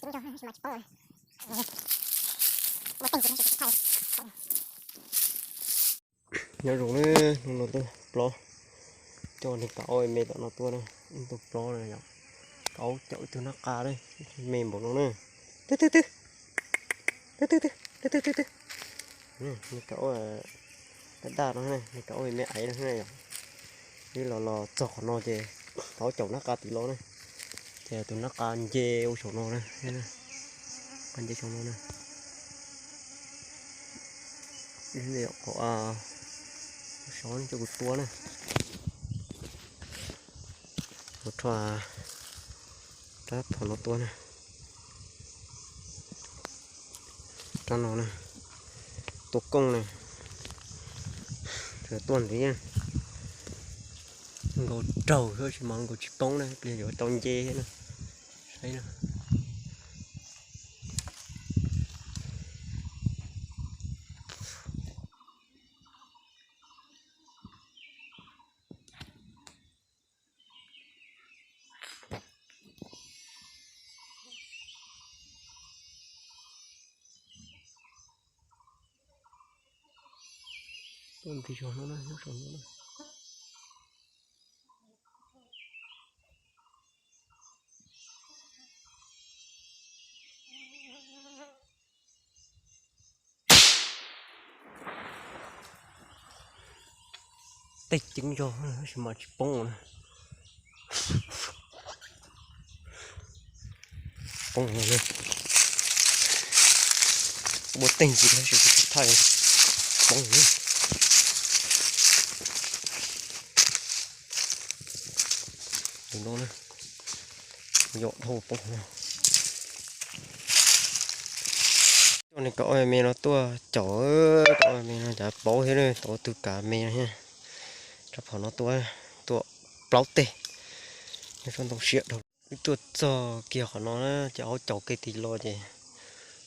Nyob zoo, hnub no tuaj plob, coj niag kaus aub me tom no tuaj na, tuaj plob na yom. Kaus aub caum ib tug nab qa na, me npaum no na. Twb twb twb, twb twb twb, twb twb twb twb. Niag kaus aub daj daj no, niag kaus aub me me aiv no yom. Wb los los txog qhov no ces kaus aub caum nab qa tim los na, ces tus nab qa nce ua saum no na, nce saum no na. Qhov saud coj kuv tua na, mus rho rab phom no tua na. Rab no na, tua koob na, tuaj ntxiv, nkaus raug xwb tsis mas nkaus tsis poob na, pliag yuav tau nce thiab na. Saib na. Tuaj ntxiv saum no na, nyob saum no na. Tej ceeb zog tab sis mas tsis poob na. Poob no na. Ua teeg ntsis tab sis kuv tsis thaij, poob na. Tus no na, yog dhau poob no. Coj niag kaus aub me no tuaj caum, kaus aub me no cas paub thiab na, tau tug kav me no thiab. Rab phom no tua, tua plaub teg, nws tsob ntoo siab dhau. Wb tuaj txog kiag qhov no na ces aub caum kiag tim los ces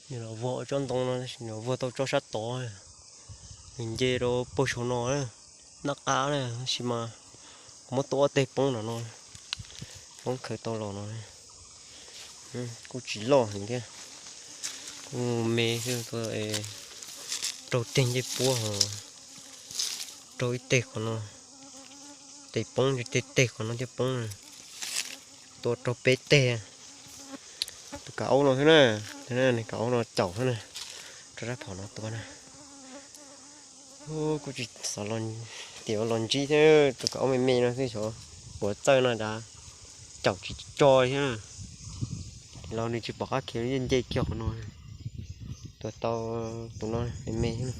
nws los vog tsob ntoo no tab sis nws vog tau tsob sab tod, nws nce rau puag saum no na, nab qa na, tab sis mas kuv muab tua ob teg poob no no, poob khaws tau los no. Kuj tsis loj heev thiab, kuj me xwb, raug teg ncej puab ho raug ib teg qhov no, tes poob tej teg qhov no thiaj poob. Tua raug peb teg. Tus kav aub no xwb na, niag kav aub no caum xwb na, rau rab phom no tua na. Kuj tsis xav tias los ntsib thiab, tus kav aub me me no xwb xyov puas txawj no dav, caum tsis tso thiab. Los nws tsis pom qab khiav, nce kiag qhov no. Tua tau tus no me me xwb.